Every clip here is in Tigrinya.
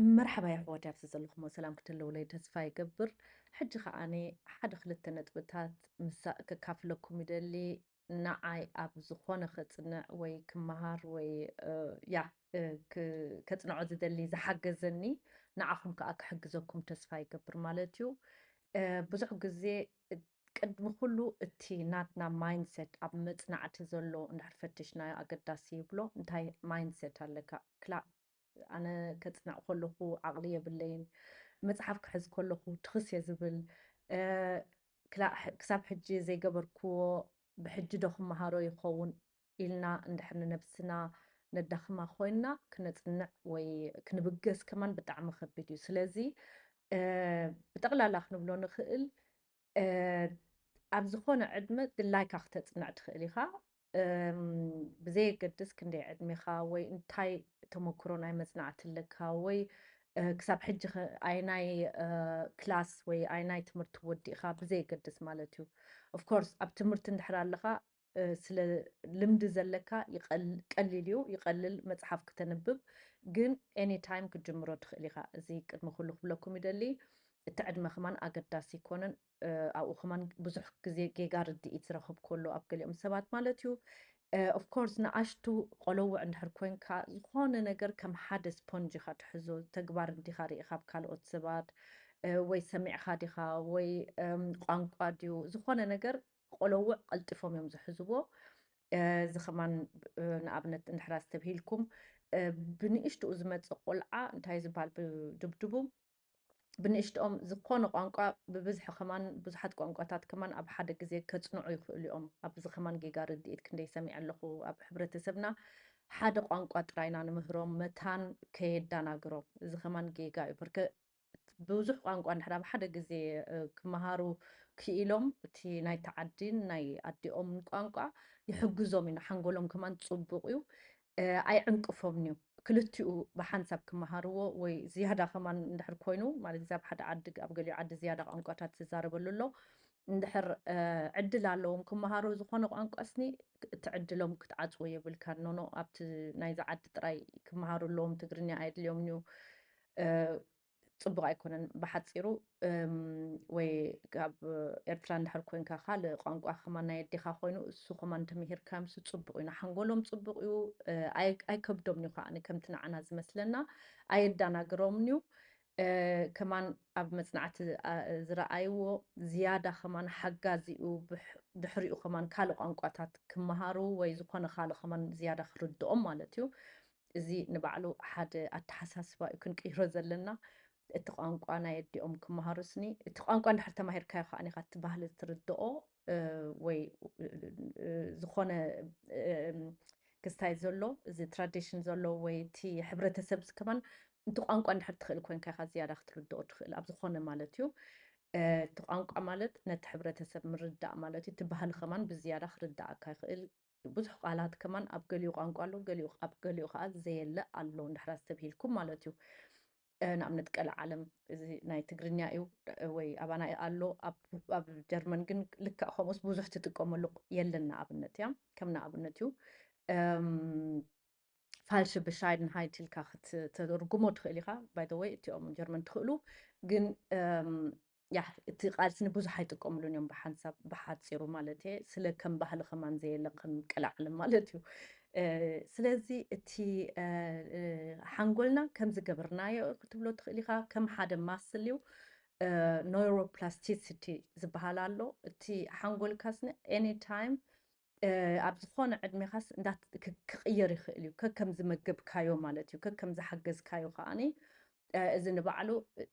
መርሓባ የሕዋት፣ ኣብዚ ዘለኹሞ ሰላም ክትህልውለይ ተስፋ ይገብር። ሕጂ ከዓኒ ሓደ ክልተ ነጥብታት ምሳእ ከካፍለኩም ይደሊ። ንዓይ ኣብ ዝኾነ ከጽንዕ ወይ ክመሃር ወይ፣ እ፣ ያ፣ እ፣ ክ-፣ ከጽንዖ ዝደሊ ዝሓገዘኒ ንዓኹም ከኣ ክሕግዘኩም ተስፋ ይገብር ማለት እዩ። እ፣ ብዙሕ ግዜ ቅድሚ ኩሉ እቲ ናትና ማይንድሰት ኣብ መጽናዕቲ ዘሎ እንድሕር ፈቲሽናዮ ኣገዳሲ ይብሎ። እንታይ ማይንድሰት ኣለካ? ክላ-፣ ኣነ ከጽንዕ ከለኹ ዓቕሊ የብለይን፣ መጽሓፍ ክሕዝ ከለኹ ትኽስ እየ ዝብል፣ እ፣ ክላ-፣ ክሳብ ሕጂ ዘይገበርክዎ ብሕጂ ዶ ክመሃሮ ይኸውን ኢልና እንድሕር ንነብስና ነዳኽማ ኮይንና፣ ክነጽንዕ ወይ ክንብገስ ከማን ብጣዕሚ ከቢድ እዩ። ስለዚ፣ እ፣ ብጠቕላላ ክንብሎ ንኽእል፣ እ፣ ኣብ ዝኾነ ዕድመ ድላይካ ክተጽንዕ ትኽእል ኢኻ። እም፣ ብዘየገድስ ክንደይ ዕድሜኻ ወይ እንታይ ተመክሮ ናይ መጽናዕቲ ኣለካ ወይ፣ እ፣ ክሳብ ሕጂ ኸ ኣይናይ፣ እ፣ ክላስ ወይ ኣይናይ ትምህርቲ ወዲእኻ ብዘየገድስ ማለት እዩ። ኦፍ ኮርስ ኣብ ትምህርቲ እንድሕር ኣለኻ፣ እ፣ ስለ ልምዲ ዘለካ ይቐል-፣ ቀሊል እዩ፣ ይቐልል መጽሓፍ ክተንብብ፣ ግን ኤኒ ታይም ክትጅምሮ ትኽእል ኢኻ። እዚ ቅድሚ ኩሉ ክብለኩም ይደሊ። እቲ ዕድመ ከማን ኣገዳሲ ኣይኮነን። እ፣ ኣብኡ ከማን ብዙሕ ግዜ ጌጋ ርድኢት ዝረኽብ ከሎ ኣብ ገሊኦም ሰባት ማለት እዩ። እ፣ ኦፍ ኮርስ ንኣሽቱ ቆለውዕ እንድሕር ኮንካ ዝኾነ ነገር ከም ሓደ ስፖንጅ ኢኻ ትሕዞ። ተግባር እንዲኻ ርኢኻ ኣብ ካልኦት ሰባት፣ እ፣ ወይ ሰሚዕኻ ዲኻ ወይ፣ እም፣ ቋንቋ ድዩ ዝኾነ ነገር ቆለውዕ ቀልጢፎም እዮም ዝሕዝዎ። እ፣ እዚ ከማን፣ እ፣ ንኣብነት እንድሕር ኣስተብሂልኩም፣ እ፣ ብንእሽትኡ ዝመጽእ ቆልዓ እንታይ ዝበሃል ብድብድቡ ብንእሽትኦም ዝኾነ ቋንቋ ብብዝሒ ከማን ብዙሓት ቋንቋታት ከማን ኣብ ሓደ ግዜ ከጽንዑ ይኽእሉ እዮም። ኣብዚ ከማን ጌጋ ርድኢት ክንደይ ሰሚዐ ኣለኹ። ኣብ ሕብረተሰብና ሓደ ቋንቋ ጥራይና ንምህሮም መታን ከየዳናግሮም። እዚ ከማን ጌጋ እዩ። ብርከ-፣ ብዙሕ ቋንቋ እንድሕር ኣብ ሓደ ግዜ፣ እ፣ ክመሃሩ ክኢሎም እቲ ናይቲ ዓዲን ናይ ኣዲኦምን ቋንቋ ይሕግዞም እዩ። ንሓንጎሎም ከማን ጽቡቕ እዩ። እ፣ ኣይዕንቅፎምን እዩ። ክልቲኡ ብሓንሳብ ክመሃርዎ ወይ ዝያዳ ከማን እንድሕር ኮይኑ፣ ማለት እዚ ኣብ ሓደ ዓዲ፣ ኣብ ገሊኡ ዓዲ ዝያዳ ቋንቋታት ዝዛረበሉ ኣሎ። እንድሕር፣ እ፣ ዕድል ኣለዎም ክመሃሩ ዝኾነ ቋንቋ ስኒ፣ እቲ ዕድሎም ክትዓጽዎ የብልካን። ኖኖ፣ ኣብቲ ናይዚ ዓዲ ጥራይ ክመሃሩ ኣለዎም፣ ትግርኛ ኣየድልዮምን እዩ። እ፣ ጽቡቕ ኣይኮነን። ብሓጺሩ፣ እም፣ ወይ ኣብ ኤርትራ እንድሕር ኮንካ ካልእ ቋንቋ ከማን ናይ ኣዴኻ ኮይኑ እሱ ከማን እንተምሂርካ ምስ ጽቡቕ እዩ። ንሓንጎሎም ጽቡቕ እዩ። እ፣ ኣይ-፣ ኣይከብዶምን እዩ ከኣ ከምቲ ንዓና ዝመስለና፣ ኣየዳናግሮምን እዩ። እ፣ ከማን ኣብ መጽናዕቲ፣ ኣ፣ ዝረኣይዎ ዝያዳ ከማን ሓጋዚ እዩ። ብሕ-፣ ድሕሪኡ ከማን ካልእ ቋንቋታት ክመሃሩ ወይ ዝኾነ ካልእ ከማን ዝያዳ ክርድኦም ማለት እዩ። እዚ ንባዕሉ ሓደ ኣተሓሳስባ እዩ ክንቅይሮ ዘለና። እቲ ቋንቋ ናይ ኣዲኦም ክመሃሩ ስኒ፣ እቲ ቋንቋ እንድሕር ተማሂርካዮ ከኣ ኢኻ እቲ ባህሊ ትርድኦ፣ እ፣ ወይ፣ እ፣ ዝኾነ፣ እ፣ ክስታይ ዘሎ፣ እዚ ትራዲሽን ዘሎ ወይ እቲ ሕብረተሰብ እዚ ከማን እቲ ቋንቋ እንድሕር ትኽእል ኮንካ ኢኻ ዝያዳ ክትርድኦ ትኽእል ኣብ ዝኾነ ማለት እዩ። እ፣ እቲ ቋንቋ ማለት ነቲ ሕብረተሰብ ምርዳእ ማለት እዩ። እቲ ባህሊ ከማን ብዝያዳ ክርድኣካ ይኽእል። ብዙሕ ቃላት ከማን ኣብ ገሊኡ ቋንቋ ኣሎ፣ ገሊኡ፣ ኣብ ገሊኡ ከኣ ዘየለ ኣሎ፣ እንድሕር ኣስተብሂልኩም ማለት እዩ። እ፣ ንኣብነት ቀልዓለም፣ እዚ ናይ ትግርኛ እዩ፣ እ፣ ወይ ኣባና ኣሎ፣ ኣብ፣ ኣብ ጀርመን ግን ልክዕ ከምኡስ ብዙሕ ትጥቀመሉ የለን፣ ንኣብነት እያ፣ ከም ንኣብነት እዩ። እም፣ ፋልሽ ብሻይድንሃይት ኢልካ ክትተርጉሞ ትኽእል ኢኻ። ባይ ዘ ወይ፣ እቲኦም ጀርመን ትኽእሉ፣ ግን፣ እም፣ ያ፣ እቲ ቃል ስኒ ብዙሕ ኣይጥቀምሉን እዮም፣ ብሓንሳብ፣ ብሓጺሩ ማለት እየ። ስለ ከም ባህሊ ከማን ዘየለ ከም ቀልዓለም ማለት እዩ። እ፣ ስለዚ እቲ፣ እ፣ እ፣ ሓንጎልና ከም ዝገበርናዮ ክትብሎ ትኽእል ኢኻ፣ ከም ሓደ ማስል እዩ። እ፣ ኖይሮፕላስቲሲቲ ዝበሃል ኣሎ። እቲ ሓንጎልካ ስኒ ኤኒ ታይም፣ እ፣ ኣብ ዝኾነ ዕድሜኻስ እንዳ-፣ ክ-፣ ክቕየር ይኽእል እዩ። ከከም ዝመገብካዮ ማለት እዩ። ከከም ዝሓገዝካዮ ከኣኒ፣ እ፣ እዚ ንባዕሉ፣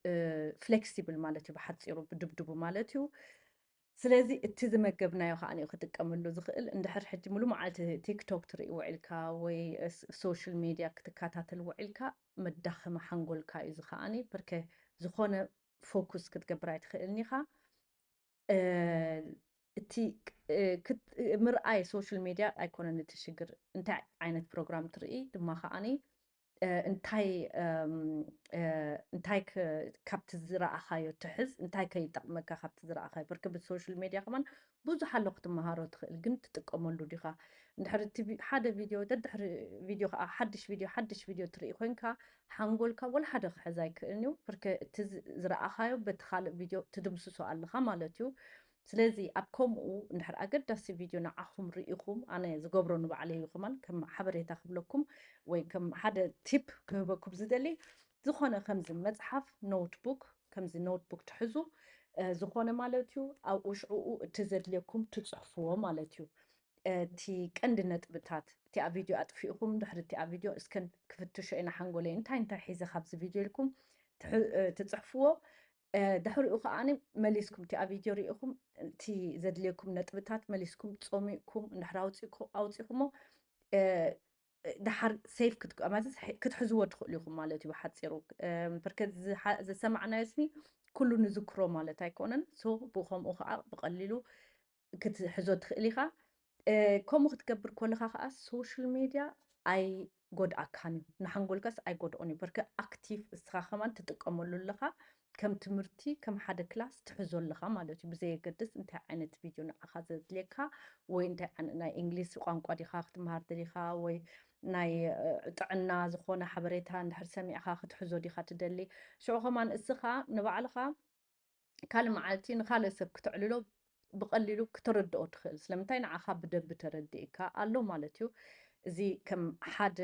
እ፣ ፍሌክሲብል ማለት እዩ። ብሓጺሩ ብድብድቡ ማለት እዩ። ስለዚ እቲ ዝመገብናዮ ከኣኒ እዩ ክጥቀመሉ ዝኽእል። እንድሕር ሕጂ ሙሉ መዓልቲ ቲክቶክ ትርኢ ውዒልካ ወይ ስ-፣ ሶሻል ሚድያ ክትከታተል ውዒልካ መዳኸሚ ሓንጎልካ እዩ እዚ ከኣኒ። ብርከ ዝኾነ ፎኩስ ክትገብር ኣይትኽእልን ኢኻ። እ፣ እቲ ቅ-፣ እ፣ ክት-፣ እ፣ ምርኣይ ሶሻል ሚድያ ኣይኮነን እቲ ሽግር። እንታይ ዓይነት ፕሮግራም ትርኢ ድማ ከኣኒ እንታይ እንታይ ካብቲ ዝረኣኻዮ ትሕዝ፣ እንታይ ከይጠቕመካ ካብቲ ዝረኣኻዮ። ብርክ ብሶሻል ሜድያ ከማን ብዙሕ ኣሎ ክትመሃሮ ትኽእል፣ ግን ትጥቀመሉ ዲኻ? እንድሕር እቲ ሓደ ቪድዮ ደድሕሪ ቪድዮ ከዓ ሓድሽ ቪድዮ ሓድሽ ቪድዮ ትርኢ ኮይንካ ሓንጎልካ ወላ ሓደ ክሕዝ ኣይክእልን እዩ። ብርክ እቲ ዝረኣኻዮ በቲ ካልእ ቪድዮ ትድምስሶ ኣለኻ ማለት እዩ። ስለዚ ኣብ ከምኡ እንድሕር ኣገዳሲ ቪድዮ ንዓኹም ርኢኹም፣ ኣነ ዝገብሮ ንባዕለይ እዩ፣ ከማን ከም ሓበሬታ ክብለኩም ወይ ከም ሓደ ቲፕ ክህበኩም ዝደሊ፣ ዝኾነ ከምዚ መጽሓፍ፣ ኖትቡክ፣ ከምዚ ኖትቡክ ትሕዙ፣ ዝኾነ ማለት እዩ። ኣብኡ ሽዕኡ እቲ ዘድልየኩም ትጽሕፍዎ ማለት እዩ። እቲ ቀንዲ ነጥብታት እቲኣ ቪድዮ ኣጥፊእኹም ድሕሪ እቲኣ ቪድዮ እስከን ክፍትሾ ኢና ሓንጎለይ እንታይ እንታይ ሒዘ ካብዚ ቪድዮ ኢልኩም ትጽሕፍዎ። ድሕሪኡ ከዓ መሊስኩም እቲኣ ቪድዮ ርኢኹም እቲ ዘድልየኩም ነጥብታት መሊስኩም ጾሚእኩም እንድሕር ኣውፂእኩ- ኣውፂእኩሞ፣ ድሓር ሴፍ ክትሕዝዎ ትኽእሉ ኢኹም ማለት እዩ ብሓፂሩ። ብርከት ዝሰማዕናዮ ስኒ ኩሉ ንዝክሮ ማለት ኣይኮነን። ሶ ብከምኡ ከዓ ብቐሊሉ ክትሕዞ ትኽእል ኢኻ። ከምኡ ክትገብር ከለኻ ከዓ ሶሻል ሜድያ ኣይጎድኣካን እዩ፣ ንሓንጎልካስ ኣይጎድኦን እዩ። በርከ ኣክቲቭ እስኻ ከማን ትጥቀመሉ ኣለኻ። ከም ትምህርቲ ከም ሓደ ክላስ ትሕዞ ኣለኻ ማለት እዩ። ብዘየገድስ እንታይ ዓይነት ቪድዮ ንዓኻ ዘድልየካ ወይ እንታይ ዓይነት ናይ እንግሊዝ ቋንቋ ዲኻ ክትመሃር ደሊኻ ወይ ናይ ጥዕና ዝኾነ ሓበሬታ እንድሕር ሰሚዕኻ ክትሕዞ ዲኻ ትደሊ። ሽዑ ከማን እስኻ ንባዕልኻ ካልእ መዓልቲ ንኻልእ ሰብ ክተዕልሎ ብቐሊሉ ክተረድኦ ትኽእል። ስለምንታይ ንዓኻ ብደንቢ ተረዲእካ ኣሎ ማለት እዩ። እዚ ከም ሓደ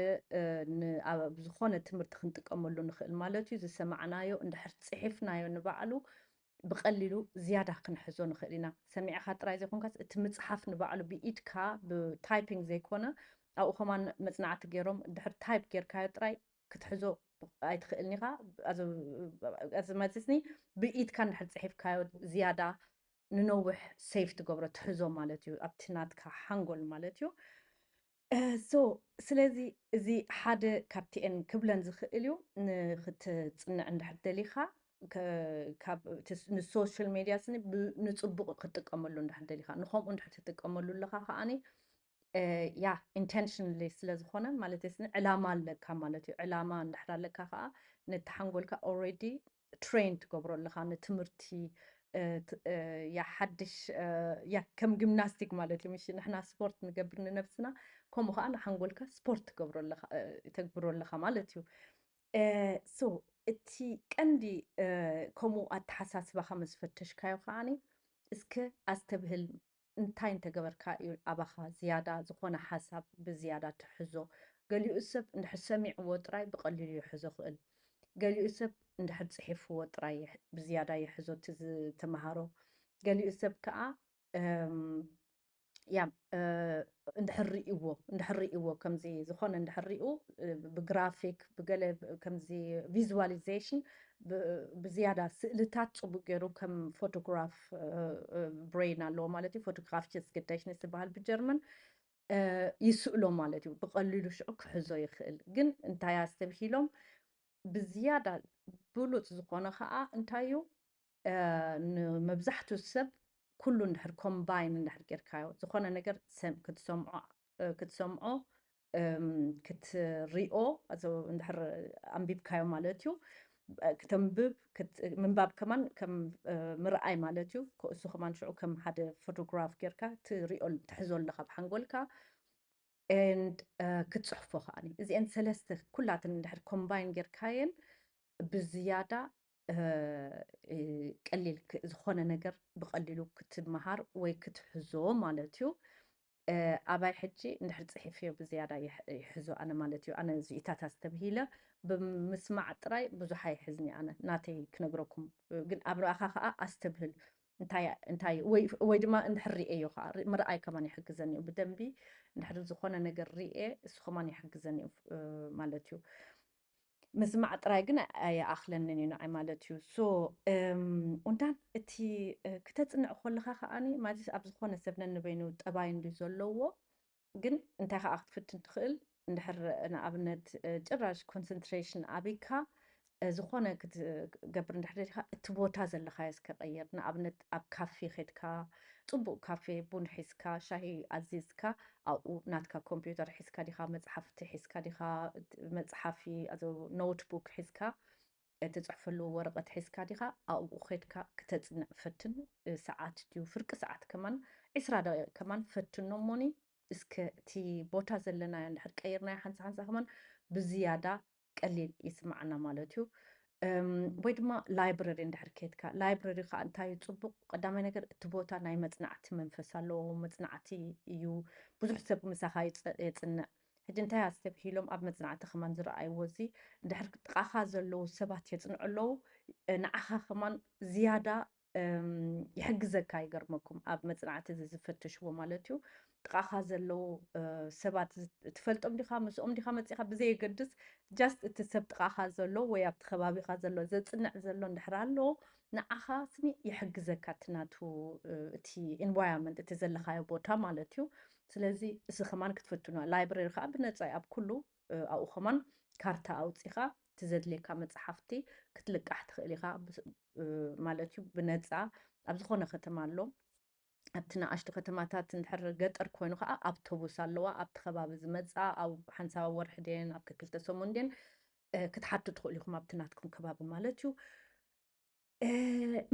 ኣብ ዝኾነ ትምህርቲ ክንጥቀመሉ ንኽእል ማለት እዩ። ዝሰማዕናዮ እንድሕር ፅሒፍናዮ ንባዕሉ ብቐሊሉ ዝያዳ ክንሕዞ ንኽእል ኢና። ሰሚዕኻ ጥራይ ዘይኮንካስ እቲ ምፅሓፍ ንባዕሉ ብኢድካ ብታይፒንግ ዘይኮነ ኣብኡ ከማን መፅናዕቲ ገይሮም እንድሕር ታይፕ ጌርካዮ ጥራይ ክትሕዞ ኣይትኽእልን ኢኻ። ኣዚ መፅስኒ ብኢድካ እንድሕር ፅሒፍካዮ ዝያዳ ንነውሕ ሴፍ ትገብሮ ትሕዞ ማለት እዩ ኣብቲ ናትካ ሓንጎል ማለት እዩ። ሶ ስለዚ እዚ ሓደ ካብቲኤን ክብለን ዝኽእል እዩ። ንክትፅንዕ እንድሕር ደሊኻ ንሶሻል ሜድያ ስኒ ንፅቡቅ ክትጥቀመሉ እንድሕር ደሊኻ ንከምኡ እንድሕር ትጥቀመሉ ኣለኻ ከዓኒ ያ ኢንቴንሽንሊ ስለ ዝኾነ ማለት ስኒ ዕላማ ኣለካ ማለት እዩ። ዕላማ እንድሕር ኣለካ ከዓ ነቲ ሓንጎልካ ኦልሬዲ ትሬን ትገብሮ ኣለኻ ንትምህርቲ። ያ ሓድሽ ያ ከም ጂምናስቲክ ማለት እዩ። ምሽ ንሕና ስፖርት ንገብር ንነብስና ከምኡ ከዓ ንሓንጎልካ ስፖርት ትገብሮ ኣለኻ ተግብሮ ኣለኻ ማለት እዩ። ሶ እቲ ቀንዲ ከምኡ ኣተሓሳስባኻ ምስ ፈተሽካዮ ከዓኒ እስከ ኣስተብህል እንታይ እንተገበርካ እዩ ኣባኻ ዝያዳ ዝኾነ ሓሳብ ብዝያዳ ትሕዞ? ገሊኡ ሰብ እንድሕር ሰሚዕዎ ጥራይ ብቐሊሉ ይሕዞ ክእል። ገሊኡ ሰብ እንድሕር ጽሒፍዎ ጥራይ ብዝያዳ ይሕዞ እቲ ዝተምሃሮ። ገሊኡ ሰብ ከኣ ያ እንድሕር ርእይዎ እንድሕር ርእይዎ ከምዚ ዝኾነ እንድሕር ርእዩ ብግራፊክ ብገለ ከምዚ ቪዝዋሊዜሽን ብዝያዳ ስእልታት ጽቡቅ ገይሩ ከም ፎቶግራፍ ብሬን ኣለዎ ማለት እዩ። ፎቶግራፍ ጀስት ግዳይሽነት ዝበሃል ብጀርመን ይስእሎ ማለት እዩ። ብቐሊሉ ሽዑ ክሕዞ ይኽእል። ግን እንታይ ኣስተብሂሎም ብዝያዳ ብሉፅ ዝኾነ ከዓ እንታይ እዩ ንመብዛሕትኡ ሰብ ኩሉ እንድሕር ኮምባይን እንድሕር ጌርካዮ ዝኾነ ነገር ክትሰምዖ ክትሰምዖ ክትሪኦ እንድሕር ኣንቢብካዮ ማለት እዩ። ክተንብብ ምንባብ ከማን ከም ምርኣይ ማለት እዩ። እሱ ከማን ሽዑ ከም ሓደ ፎቶግራፍ ጌርካ ትሪኦ ትሕዞ ኣለካ ብሓንጎልካ ኤንድ ክትፅሕፎ ከዓኒ እዚአን ሰለስተ ኩላትን እንድሕር ኮምባይን ጌርካየን ብዝያዳ ቀሊል ዝኾነ ነገር ብቐሊሉ ክትመሃር ወይ ክትሕዞ ማለት እዩ። ኣባይ ሕጂ እንድሕር ፅሒፍዮ ብዝያዳ ይሕዞ ኣነ ማለት እዩ። ኣነ እዚኢታት ኣስተብሂለ ብምስማዕ ጥራይ ብዙሕ ኣይሕዝኒ ኣነ ናተይ ክነግረኩም። ግን ኣብ ረኣኻ ከዓ ኣስተብህል እንታይ እንታይ ወይ ወይ ድማ እንድሕር ሪኤዮ ከዓ ምርኣይ ከማን ይሕግዘኒ እዩ። ብደንቢ እንድሕር ዝኾነ ነገር ሪኤ እሱ ከማን ይሕግዘኒ እዩ ማለት እዩ። ምስማዕ ጥራይ ግን ኣይኣኽለንን እዩ ንዓይ ማለት እዩ። ሶ ኡንዳን እቲ ክተፅንዕ ከለኻ ከዓኒ ማለት ኣብ ዝኾነ ሰብ ነንበይኑ ጠባይ እንድዩ ዘለዎ። ግን እንታይ ከዓ ክትፍትን ትኽእል እንድሕር ንኣብነት ጭራሽ ኮንሰንትሬሽን ኣቢካ ዝኾነ ክትገብር እንድሕር ደሊኻ እቲ ቦታ ዘለኻዮ እስከ ቀይር። ንኣብነት ኣብ ካፌ ኸድካ፣ ጽቡቕ ካፌ ቡን ሒዝካ፣ ሻሂ ኣዚዝካ፣ ኣብኡ ናትካ ኮምፒውተር ሒዝካ ዲኻ፣ መጽሓፍቲ ሒዝካ ዲኻ፣ መጽሓፊ ኖትቡክ ሒዝካ፣ ትጽሕፈሉ ወረቐት ሒዝካ ዲኻ፣ ኣብኡ ኸድካ ክተጽንዕ ፈትን። ሰዓት ድዩ ፍርቂ ሰዓት ከማን ዒስራ ደቂቕ ከማን ፈትኖ እሞኒ፣ እስከ እቲ ቦታ ዘለናዮ እንድሕር ቀይርናዮ ሓንሳ ሓንሳ ከማን ብዝያዳ ቀሊል ይስምዓና ማለት እዩ። ወይ ድማ ላይብረሪ እንድሕር ከድካ፣ ላይብረሪ ከዓ እንታይ እዩ ፅቡቕ? ቀዳማይ ነገር እቲ ቦታ ናይ መፅናዕቲ መንፈስ ኣለዎ። መፅናዕቲ እዩ፣ ብዙሕ ሰብ ምሳኻ የፅንዕ። ሕጂ እንታይ ኣስተብሂሎም ኣብ መፅናዕቲ ከማን ዝረኣይዎ፣ እዚ እንድሕር ጥቓኻ ዘለዉ ሰባት የፅንዑ ኣለዉ፣ ንዓኻ ከማን ዝያዳ ይሕግዘካ። ይገርመኩም፣ ኣብ መፅናዕቲ እዚ ዝፈተሽዎ ማለት እዩ፣ ጥቓኻ ዘለዉ ሰባት ትፈልጦም ዲኻ፣ ምስኦም ዲኻ መፂኻ ብዘየገድስ፣ ጃስት እቲ ሰብ ጥቓኻ ዘሎ ወይ ኣብቲ ከባቢኻ ዘሎ ዘፅንዕ ዘሎ እንድሕር ኣሎ፣ ንዓኻ ስኒ ይሕግዘካ፣ እቲ ናቱ እቲ ኢንቫይሮንመንት፣ እቲ ዘለኻዮ ቦታ ማለት እዩ። ስለዚ እዚ ከማን ክትፈትኖ። ላይብረሪ ከዓ ብነፃ እዩ ኣብ ኩሉ፣ ኣብኡ ከማን ካርታ ኣውፂኻ እቲ ዘድልየካ መፅሓፍቲ ክትልቃሕ ትኽእል ኢኻ ማለት እዩ። ብነፃ ኣብ ዝኾነ ከተማ ኣሎ። ኣብቲ ንኣሽቱ ከተማታት እንድሕር ገጠር ኮይኑ ከዓ ኣብቶቡስ ኣለዋ፣ ኣብቲ ከባቢ ዝመፃ ኣብ ሓንሳብ ወርሒ ድየን ኣብ ክልተ ሰሙን ድየን ክትሓቱ ትኽእሉ ኢኹም ኣብቲ ናትኩም ከባቢ ማለት እዩ።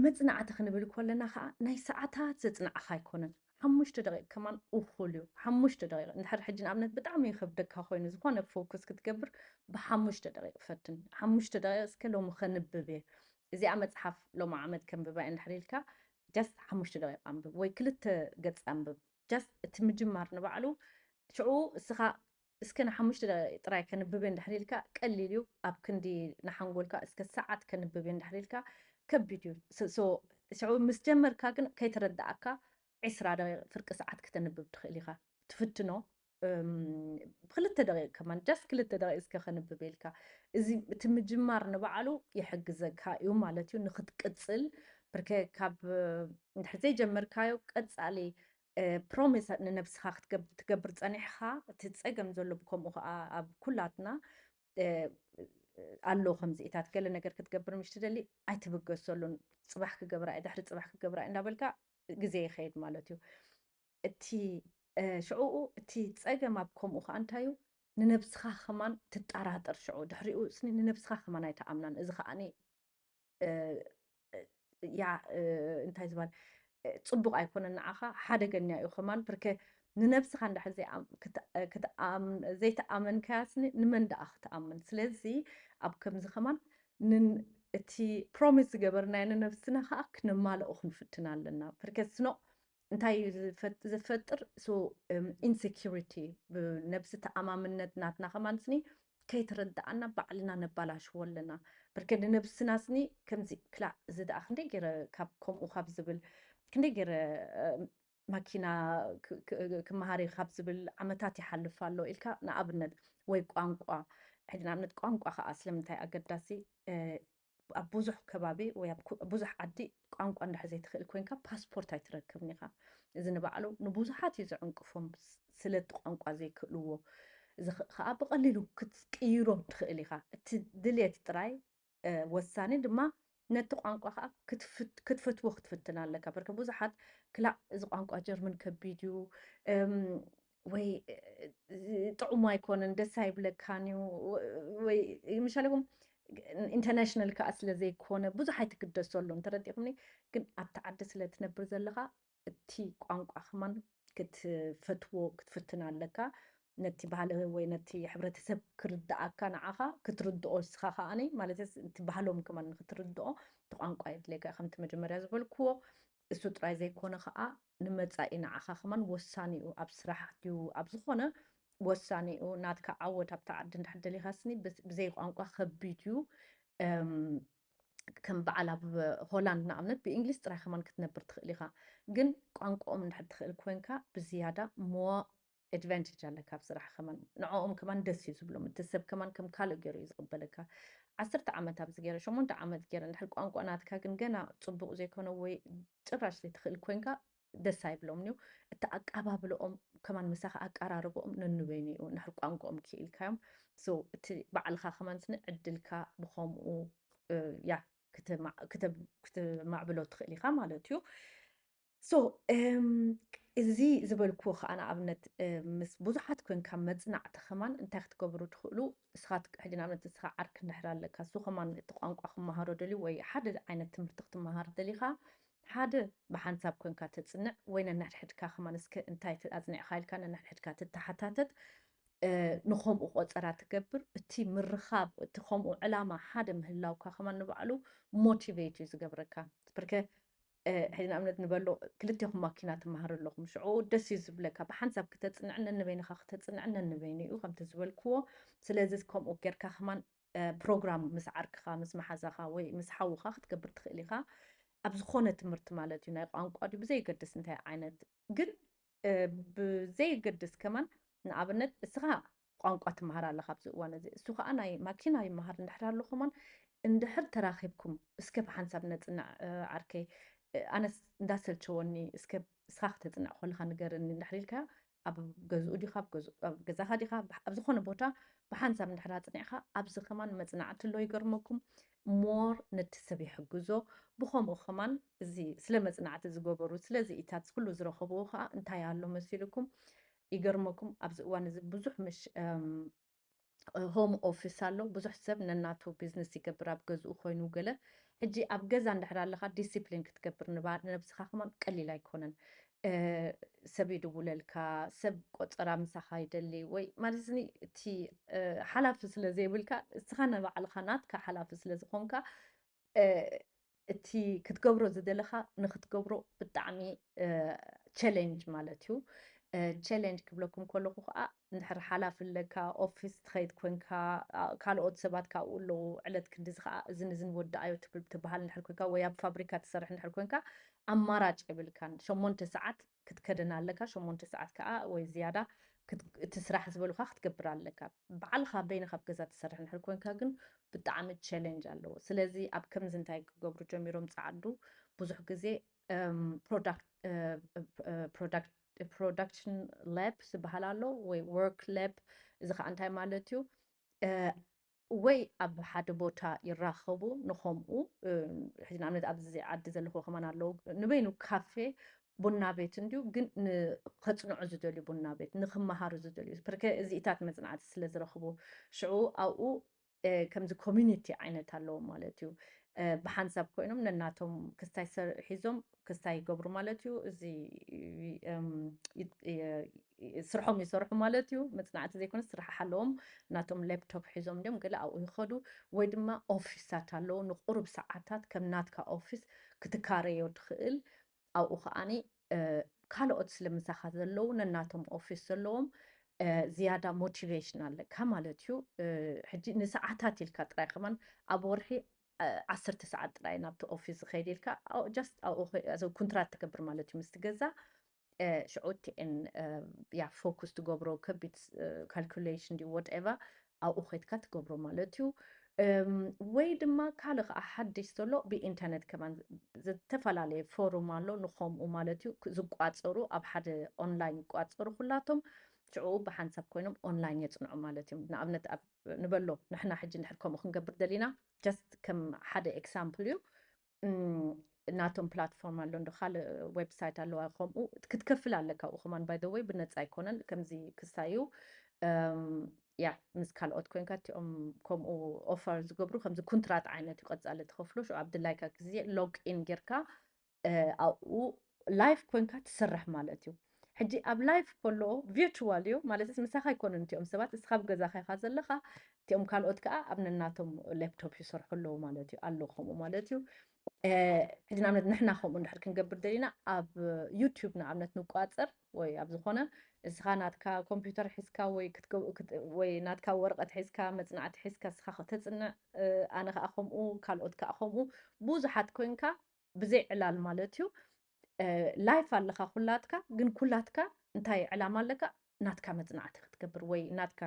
መፅናዕቲ ክንብል ከለና ከዓ ናይ ሰዓታት ዘፅናዕኻ ኣይኮነን። ሓሙሽተ ደቂቕ ከማን እኹል እዩ። ሓሙሽተ ደቂቕ እንድሕር ሕጂ ንኣብነት ብጣዕሚ ይኸብደካ ኮይኑ ዝኾነ ፎኩስ ክትገብር ብሓሙሽተ ደቂቕ ፈትን። ሓሙሽተ ደቂቕ እስከ ሎሚ ከንብብ እየ፣ እዚኣ መፅሓፍ ሎሚ ዓመት ከንብባ እየ እንድሕር ኢልካ ጀስት ሓሙሽተ ደቂቕ ኣንብብ ወይ ክልተ ገፅ ኣንብብ። ጀስት እቲ ምጅማር ንባዕሉ ሽዑ እስኻ እስከ ንሓሙሽተ ደቂቕ ጥራይ ከንብብ እየ እንድሕር ኢልካ ቀሊል እዩ። ኣብ ክንዲ ንሓንጎልካ እስከ ሰዓት ከንብብ እየ እንድሕር ኢልካ ከቢድ እዩ። ሽዑ ምስ ጀመርካ ግን ከይተረዳኣካ ዒስራ ደቂቕ ፍርቂ ሰዓት ክተንብብ ትኽእል ኢኻ። ትፍትኖ ብክልተ ደቂቕ ከማን ጀስት ክልተ ደቂቕ እስከ ከንብብ ኢልካ እዚ እቲ ምጅማር ንባዕሉ ይሕግዘካ እዩ ማለት እዩ ንክትቅፅል። ብርከ ካብ እንድሕር ዘይጀመርካዮ ቀፃሊ ፕሮሚስ ንነብስኻ ክትገብር ፀኒሕኻ እቲ ፀገም ዘሎ ብከምኡ ከዓ ኣብ ኩላትና ኣሎ ከምዚኢታት ገለ ነገር ክትገብር ምሽ ትደሊ ኣይትብገሰሉን። ፅባሕ ክገብራ እየ ድሕሪ ፅባሕ ክገብራ እየ እንዳበልካ ግዜ ይኸይድ ማለት እዩ። እቲ ሽዕኡ እቲ ፀገም ኣብ ከምኡ ከዓ እንታይ እዩ ንነብስኻ ከማን ትጠራጠር ሽዑ ድሕሪኡ ስኒ ንነብስኻ ከማን ኣይተኣምናን። እዚ ከዓኒ ያ እንታይ ዝበሃል ፅቡቅ ኣይኮነን ንዓኻ ሓደገኛ እዩ ከማን ብርከ ንነብስኻ እንዳ ዘይተኣመንካያስ ንመን ደኣ ክትኣምን? ስለዚ ኣብ ከምዚ ከማን እቲ ፕሮሚስ ዝገበርናዮ ንነብስና ከዓ ክነማልኦ ክንፍትን ኣለና። ብርከ ስኖ እንታይ እዩ ዝፈጥር? ኢንሴኪሪቲ፣ ብነብሲ ተኣማምነት ናትና ከማን ስኒ ከይተረዳኣና ባዕልና ነባላሽዎ ኣለና። ብርከ ንነብስና ስኒ ከምዚ ክላእ እዚ ደኣ ክንደይ ገይረ ካብ ከምኡ ካብ ዝብል ክንደይ ገይረ ማኪና ክመሃር ካብ ዝብል ዓመታት ይሓልፍ ኣሎ ኢልካ ንኣብነት ወይ ቋንቋ ሕጂ ንኣብነት ቋንቋ ከዓ ስለምንታይ ኣገዳሲ ኣብ ብዙሕ ከባቢ ወይ ኣብ ብዙሕ ዓዲ ቋንቋ እንድሕር ዘይትኽእል ኮይንካ ፓስፖርት ኣይትረክብን ኢኻ። እዚ ንባዕሉ ንብዙሓት እዩ ዝዕንቅፎም ስለቲ ቋንቋ ዘይክእልዎ። እዚ ከዓ ብቐሊሉ ክትቅይሮም ትኽእል ኢኻ። እቲ ድልየት ጥራይ ወሳኒ ድማ ነቲ ቋንቋ ከዓ ክትፈትዎ ክትፍትን ኣለካ። በርከ ብዙሓት ክላእ እዚ ቋንቋ ጀርመን ከቢድ እዩ ወይ ጥዑሙ ኣይኮነን ደስ ኣይብለካን እዩ ወይ ምሻለኩም ኢንተርናሽናል ከዓ ስለ ዘይኮነ ብዙሕ ኣይትግደሰሉን ተረዲኹምኒ። ግን ኣብቲ ዓዲ ስለ ትነብር ዘለካ እቲ ቋንቋ ከማን ክትፈትዎ ክትፍትን ኣለካ። ነቲ ባህሊ ወይ ነቲ ሕብረተሰብ ክርድኣካ ንዓኻ ክትርድኦ እስኻ ከዓኒ ማለት እቲ ባህሎም ከማን ንክትርድኦ እቲ ቋንቋ የድልየካ። ከምቲ መጀመርያ ዝበልክዎ እሱ ጥራይ ዘይኮነ ከዓ ንመፃኢ ንዓኻ ከማን ወሳኒ እዩ። ኣብ ስራሕ ድዩ ኣብ ዝኾነ ወሳኒ እዩ። ናትካ ዓወት ኣብቲ ዓዲ እንድሕር ደሊኻ ስኒ ብዘይ ቋንቋ ከቢድ እዩ። ከም በዓል ኣብ ሆላንድ ንኣብነት ብእንግሊዝ ጥራይ ከማን ክትነብር ትኽእል ኢኻ። ግን ቋንቋኦም እንድሕር ትኽእል ኮይንካ ብዝያዳ ሞ ኣድቫንቴጅ ኣለካ ኣብ ስራሕ ከማን ንዕኦም ከማን ደስ እዩ ዝብሎም። እቲ ሰብ ከማን ከም ካልእ ገይሩ እዩ ዝቕበለካ። ዓሰርተ ዓመት ኣብዚ ገይረ ሸሞንተ ዓመት ገይረ እንድሕር ቋንቋ ናትካ ግን ገና ፅቡቕ ዘይኮነ ወይ ጭራሽ ዘይትኽእል ኮይንካ ደስ ኣይብሎም እዩ። እቲ ኣቀባብለኦም ከማን ምሳኻ ኣቀራርቦኦም ነንበይኑ እዩ፣ እንድሕር ቋንቋኦም ክኢልካዮም። So እቲ ባዕልኻ ከማን ስኒ ዕድልካ ብኸምኡ፣ እ፣ ያ፣ ክተማ-፣ ክተ-፣ ክተማዕብሎ ትኽእል ኢኻ ማለት እዩ። So፣ እም፣ እዚ ዝበልክዎ ከኣ ንኣብነት፣ እ፣ ምስ ብዙሓት ኮንካ መጽናዕቲ ከማን እንታይ ክትገብሩ ትኽእሉ? እስኻ ትክ-፣ ሕጂ ንኣብነት እስኻ ዓርኪ እንድሕር ኣለካ፣ እሱ ከማን እቲ ቋንቋ ክመሃሮ ደልዩ ወይ ሓደ ዓይነት ትምህርቲ ክትመሃር ደሊኻ፣ ሓደ ብሓንሳብ ኮንካ ተጽንዕ ወይ ነንሕድሕድካ ከማን እስከ እንታይ ተ-፣ ኣጽኒዕካ ኢልካ ነንሕድሕድካ ትተሓታተት፣ እ፣ ንኸምኡ ቆጸራ ትገብር። እቲ ምርኻብ፣ እቲ ከምኡ ዕላማ ሓደ ምህላውካ ከማን ንባዕሉ ሞቲቬት እዩ ዝገብረካ። ብርከ፣ እ፣ ሕጂ ንኣብነት ንበሎ ክልቴኹም ማኪና ትመሃሩ ኣለኹም። ሽዑ ደስ እዩ ዝብለካ። ብሓንሳብ ክተጽንዕን ነንበይንኻ ክተጽንዕን ነንበይኑ እዩ ከምቲ ዝበልክዎ። ስለዚ ከምኡ ጌርካ ከማን፣ እ፣ ፕሮግራም ምስ ዓርክኻ፣ ምስ መሓዛኻ ወይ ምስ ሓውኻ ክትገብር ትኽእል ኢኻ። ኣብ ዝኾነ ትምህርቲ ማለት እዩ። ናይ ቋንቋ ድዩ ብዘየገድስ እንታይ ዓይነት። ግን፣ እ፣ ብዘየገድስ ከማን ንኣብነት እስኻ ቋንቋ ትመሃር ኣለኻ ኣብዚ እዋን እዚ። እሱ ኸዓ ናይ ማኪና ይመሃር እንድሕር ኣሎ ከማን እንድሕር ተራኺብኩም እስከ ብሓንሳብ ነጽንዕ፣ እ፣ ዓርከይ፣ እ፣ ኣነስ እንዳሰልቸወኒ እስከ እስኻ ክተጽንዕ ከለኻ ንገረኒ እንድሕር ኢልካ ኣብ ገዝኡ ዲኻ፣ ኣብ ገዝኡ፣ ኣብ ገዛኻ ዲኻ፣ ብሕ-፣ ኣብ ዝኾነ ቦታ ብሓንሳብ እንድሕር ኣጽኒዕካ ኣብዚ ከማን መጽናዕቲ ኣሎ ይገርመኩም። ሞር ነቲ ሰብ ይሕግዞ። ብኸምኡ ከማን እዚ ስለ መጽናዕቲ ዝገበሩ፣ ስለዚ ኢታት ኩሉ ዝረኸብዎ ኸዓ እንታይ ኣሎ መሲልኩም? ይገርመኩም፣ ኣብዚ እዋን እዚ ብዙሕ ምሽ-፣ እም፣ ሆም ኦፊስ ኣሎ። ብዙሕ ሰብ ነናቱ ቢዝነስ ይገብር ኣብ ገዝኡ ኮይኑ ገለ። ሕጂ ኣብ ገዛ እንድሕር ኣለኻ ዲሲፕሊን ክትገብር ንባ-፣ ነብስኻ ከማን ቀሊል ኣይኮነን። እ፣ ሰብ ይድውለልካ፣ ሰብ ቆጸራ ምሳኻ ይደሊ ወይ ማለት እዚ እቲ፣ እ፣ ሓላፊ ስለ ዘይብልካ፣ እስኻ ንባዕልኻ ናትካ ሓላፊ ስለ ዝኾንካ፣ እ፣ እቲ ክትገብሮ ዝደለኻ ንክትገብሮ ብጣዕሚ፣ እ፣ ቻሌንጅ ማለት እዩ። እ፣ ቻሌንጅ ክብለኩም ከለኹ ኸዓ እንድሕር ሓላፊ ኣለካ፣ ኦፊስ ትኸይድ ኮንካ፣ ኣ፣ ካልኦት ሰባት ካብኡ ኣለዉ፣ ዕለት ክንድዚ ኸዓ እዝን እዝን ወድኣዮ ትብል፣ ትበሃል እንድሕር ኮንካ፣ ወይ ኣብ ፋብሪካ ትሰርሕ እንድሕር ኮንካ፣ ኣማራጭ የብልካን። ሸሞንተ ሰዓት ክትከደን ኣለካ፣ ሸሞንተ ሰዓት ከኣ ወይ ዝያዳ ክት-፣ እቲ ስራሕ ዝበሉኻ ክትገብር ኣለካ። ባዕልኻ በይንኻ ኣብ ገዛ ትሰርሕ እንድሕር ኮንካ ግን ብጣዕሚ ቻሌንጅ ኣለዎ። ስለዚ ኣብ ከምዚ እንታይ ክገብሩ ጀሚሮም ጸዓዱ፣ ብዙሕ ግዜ፣ እም፣ ፕሮዳክት፣ እ፣ እ፣ ፕሮዳክት፣ ፕሮዳክሽን ላብ ዝበሃል ኣሎ ወይ ወርክ ላብ፣ እዚ ኸኣ እንታይ ማለት እዩ? እ፣ ወይ ኣብ ሓደ ቦታ ይራኸቡ ንኸምኡ፣ እ፣ ሕጂ ንኣብነት ኣብዚ ዓዲ ዘለኹዎ ከማን ኣለዉ። ንበይኑ ካፌ ቡና ቤት እንድዩ፣ ግን ን-፣ ከጽንዑ ዝደልዩ ቡና ቤት፣ ንኽመሃሩ ዝደልዩ፣ ብርከ እዚኢታት መጽናዕቲ ስለ ዝረኽቡ፣ ሽዑ ኣብኡ፣ እ፣ ከምዚ ኮሚኒቲ ዓይነት ኣለዎም ማለት እዩ። እ፣ ብሓንሳብ ኮይኖም ነናቶም ክስታይ ሰር-፣ ሒዞም ክስታይ ይገብሩ ማለት እዩ። እዚ፣ እም፣ ይ-፣ የ-፣ ይ-፣ ስርሖም ይሰርሑ ማለት እዩ። መጽናዕቲ ዘይኮነ ስራሕ ኣለዎም። ናቶም ላፕቶፕ ሒዞም እንድዮም ገለ ኣብኡ ይኸዱ፣ ወይ ድማ ኦፊሳት ኣለዉ። ንቁሩብ ሰዓታት ከም ናትካ ኦፊስ ክትካረዮ ትኽእል። ኣብኡ ከኣኒ፣ እ፣ ካልኦት ስለ ምሳኻ ዘለዉ ነናቶም ኦፊስ ዘለዎም፣ እ፣ ዝያዳ ሞቲቬሽን ኣለካ ማለት እዩ። እ፣ ሕጂ ንሰዓታት ኢልካ ጥራይ ከማን ኣብ ወርሒ፣ እ፣ ዓሰርተ ሰዓት ጥራይ ናብቲ ኦፊስ ዝኸይድ ኢልካ፣ ኣ-፣ ጀስት ኣብኡ ኸ-፣ እዚ ኩንትራት ትገብር ማለት እዩ ምስቲ ገዛ። እ፣ ሽዑ እቲኤን፣ እ፣ ያ ፎኩስ ትገብሮ ከቢድ፣ እ፣ ካልኩሌሽን ድዩ ወትኤቨር ኣብኡ ኸይድካ ትገብሮ ማለት እዩ። እም፣ ወይ ድማ ካልእ ኸዓ ሓድሽ ዘሎ ብኢንተርኔት ከማን ዝተፈላለየ ፎሩም ኣሎ ንኸምኡ ማለት እዩ። ክ-፣ ዝቋጸሩ ኣብ ሓደ ኦንላይን ይቋጸሩ ኩላቶም። ሽዑ ብሓንሳብ ኮይኖም ኦንላይን የጽንዑ ማለት እዮም። ንኣብነት ኣብ፣ ንበሎ ንሕና ሕጂ እንድሕር ከምኡ ክንገብር ደሊና፣ ጀስት ከም ሓደ ኤግዛምፕል እዩ። እም፣ ናቶም ፕላትፎርም ኣሎ እንዶ፣ ካልእ ዌብሳይት ኣለዋ ከምኡ ክትከፍል ኣለካ። ኣብኡ ከማን ባይ ዘ ወይ ብነጻ ኣይኮነን። ከምዚ ክሳዩ፣ እም፣ ያ ምስ ካልኦት ኮንካ እቲኦም ከምኡ ኦፈር ዝገብሩ ከምዚ ኩንትራት ዓይነት እዩ። ቀጻሊ ትኸፍሎ፣ ሽዑ ኣብ ድላይካ ግዜ ሎግ ኢን ጌርካ፣ እ፣ ኣብኡ ላይፍ ኮንካ ትሰርሕ ማለት እዩ። ሕጂ ኣብ ላይፍ ከሎ ቪርቹዋል እዩ ማለት ምሳኻ ኣይኮኑን እቲኦም ሰባት፣ እስኻ ኣብ ገዛኻ ኢኻ ዘለኻ፣ እቲኦም ካልኦት ከኣ ኣብ ነናቶም ላፕቶፕ ይሰርሑ ኣለዉ ማለት እዩ፣ ኣሎ ከምኡ ማለት እዩ። እ፣ ሕጂ ንኣብነት ንሕና ከምኡ እንድሕር ክንገብር ደሊና ኣብ ዩቱብ ንኣብነት ንቋጸር ወይ ኣብ ዝኾነ እስኻ ናትካ ኮምፒውተር ሒዝካ ወይ ክትገብ-፣ ክት-፣ ወይ ናትካ ወረቐት ሒዝካ መጽናዕቲ ሒዝካ እስኻ ከተጽንዕ፣ እ፣ ኣነ ከኣ ከምኡ ካልኦት ከኣ ከምኡ ብዙሓት ኮንካ ብዘይ ዕላል ማለት እዩ። እ፣ ላይፍ ኣለኻ ኩላትካ፣ ግን ኩላትካ እንታይ ዕላማ ኣለካ? ናትካ መጽናዕቲ ክትገብር ወይ ናትካ